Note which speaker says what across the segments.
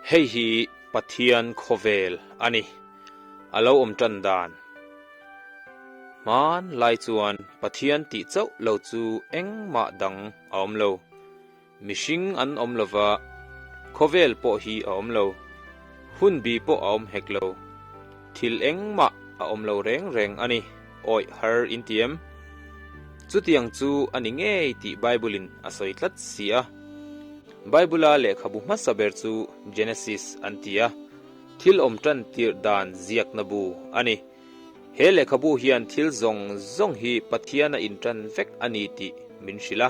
Speaker 1: Hei hi Pathian khawvel a ni. A lo awm tan dan. Hman lai chuan Pathian tih chauh lo chu engmah dang a awm lo. Mihring an awm lo va, khawvel pawh hi a awm lo. Hunbi pawh a awm hek lo. Thil engmah a awm lo reng reng a ni, awih har in ti em? Chutiang chu a ni ngei tih Bible-in a sawi tlat si a. Bible-a lehkhabu hmasa ber chu Genesis an ti a, thil awm tan tirh dan ziakna bu a ni. He lehkhabu hian thil zawng zawng hi Pathiana intan vek a ni tih min hrilh a.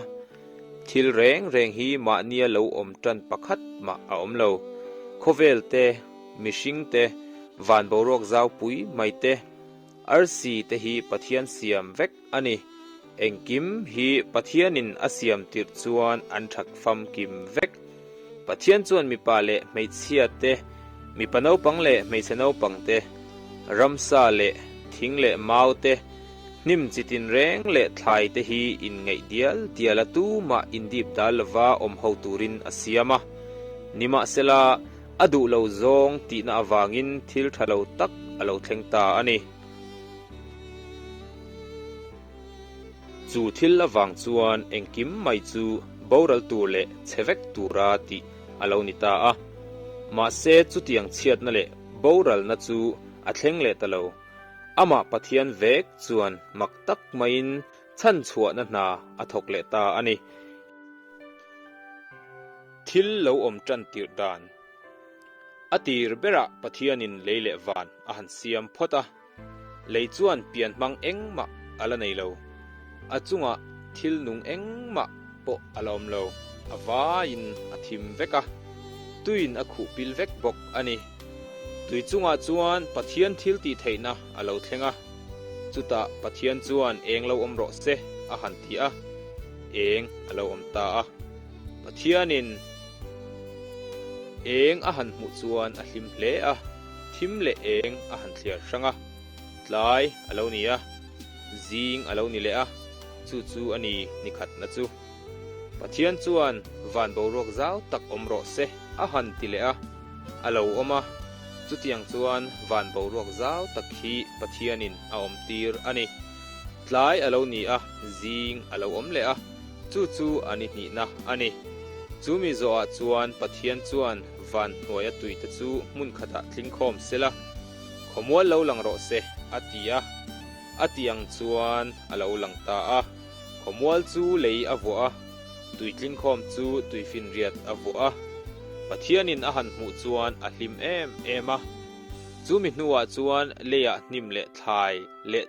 Speaker 1: Thil reng reng hi mahnia lo awm tan pakhat mah a awm lo. Khawvel te, mihring te, van boruak zau pui mai te, arsi te hi Pathian siam vek a ni. Engkim hi Pathianin a siam tirh chuan an that famkim vek. Pathian chuan mipa leh hmeichhia te, mipa naupang leh hmeichhe naupang te, ramsa leh thing leh mau te, Hnim chi tinreng leh thlai te hi inngeih dial dial a tumah indip dal lova awm ho turin a siam a. Nimahsela, a duh lo zawng tihna avangin thil tha lo tak a lo thleng ta a ni. Chu thil avang chuan engkim mai chu boral tur leh chhe vek tura tih a lo ni ta a. Mahse chutiang chhiatna leh boralna chu a thleng leh ta lo. Amah Pathian vek chuan mak tak maiin chhanchhuahna hna a thawk leh ta a ni. Thil lo awm tan tirh dan. A tir berah Pathianin lei leh van a han siam phawt a. Lei chuan pian hmang engmah a la nei lo. A chungah thil nung engmah pawh a la awm lo. A vaiin a thim vek a, tuiin a khuh pil vek bawk a ni. Tui chungah chuan Pathian thil tih theihna a lo thleng a, chutah Pathian chuan eng lo awm rawh se a han ti a, eng a lo awm ta a. Pathianin eng a han hmuh chuan a hlim hle a, thim leh eng a han thliar hrang a, tlai a lo ni a, zing a lo ni leh a, chu chu a ni nikhatna chu. Pathian chuan van boruak zau tak awm rawh se a han ti leh a, a lo awm a, chutiang chuan van boruak zau tak hi Pathianin a awm tir a ni. Tlai a lo ni a, zing a lo awm leh a, chu chu a ni hnihna a ni. Chu mi zawhah chuan Pathian chuan van hnuaia tuite chu hmun khatah tling khawm sela, khawmual lo lang rawh se a ti a, a ti ang chuan a lo lang ta a. Khawmual chu lei a vuah a, tuitlingkhawm chu tuifinriat a vuah a. Pathianin a han hmuh chuan a hlim em em a. Chu mi hnuah chuan leiah hnim leh thlai leh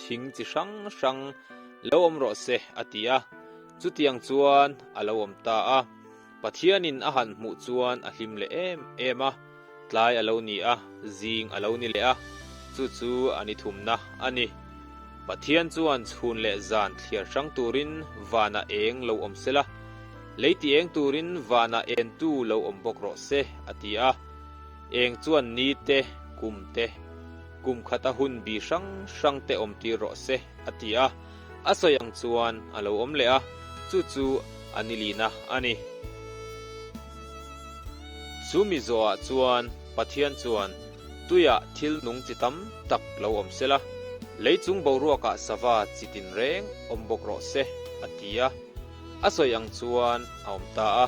Speaker 1: thing chi hrang hrang lo awm rawh se a ti a. Chutiang chuan a lo awm ta a. Pathianin a han hmuh chuan a hlim leh em em a. Tlai a lo ni a, zing a lo ni leh a, chu chu a ni thumna a ni. Pathian chuan chhun leh zan thliar hrang turin vanah eng lo awm se la, lei ti eng turin vanah entu lo awm bawk rawh se, a ti a. Eng chuan ni te, kum te, kum khata hun bi hrang hrang te awm tir rawh se, a ti a. A sawi ang chuan a lo awm leh a, chu chu a ni lina a ni. Chu mi zawhah chuan Pathian chuan tuiah thil nung chi tam tak lo awm se la, lei chung boruakah sava chi tinreng awm bawk rawh se, a ti a. A sawi ang chuan a awm ta a.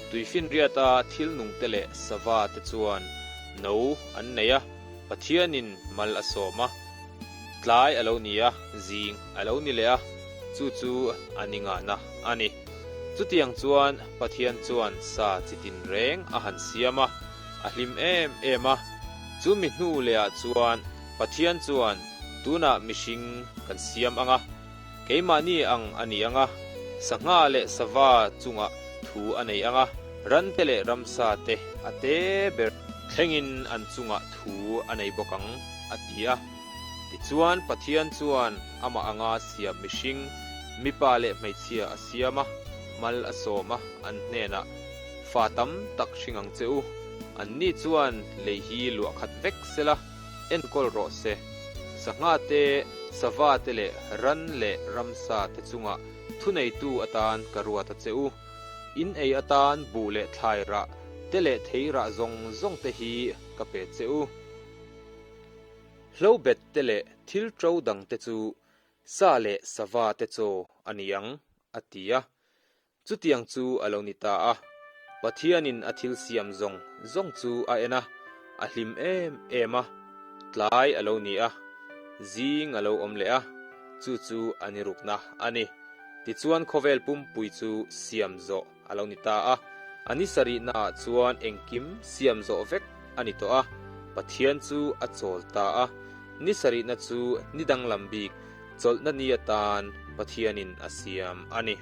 Speaker 1: Tuifinriata thil nungte leh sava te chuan no an nei a, Pathianin mal a sawm a. Tlai a lo ni a, zing a lo ni leh a, chu chu a ni ngahna a ni. Chutiang chuan Pathian chuan sa chi tinreng a han siam a, a hlim em em a. Chu mi hnu lehah chuan Pathian chuan tunah mihring kan siam ang a, keimahni ang a ni ang a, sangha leh sava chungah thu a nei ang a, rante leh ramsa te a te ber thlengin an chungah thu a nei bawk ang, a ti a. Tichuan Pathian chuan amah anga siam mihring, mipa leh hmeichhia a siam a, mal a sawm a, an hnenah, Fa tam tak hring ang che u, anni chuan lei hi luah khat vek sela, enkawl rawh se. Sangha te, sava te leh ran leh ramsa te chungah thuneitu atan ka ruat a che u. In ei atan buh leh thlai rah. te leh thei rah zawng zawng te hi ka pe che u. Hlobet te leh thil ṭo dang te chu sa leh sava te chaw a ni ang, a ti a. Chutiang chu a lo ni ta a. Pathianin a thil siam zawng zawng chu a en a, a hlim em em a. Tlai a lo ni a, zing a lo awm leh a, chu chu a ni rukna a ni. Tichuan khawvel pumpui chu siam zawh a lo ni ta a. A ni sarihnaah chuan engkim siam zawh vek a ni tawh a, Pathian chu a chawl ta a. Ni sarihna chu ni danglam bik chawlhna ni atan Pathianin a siam a ni.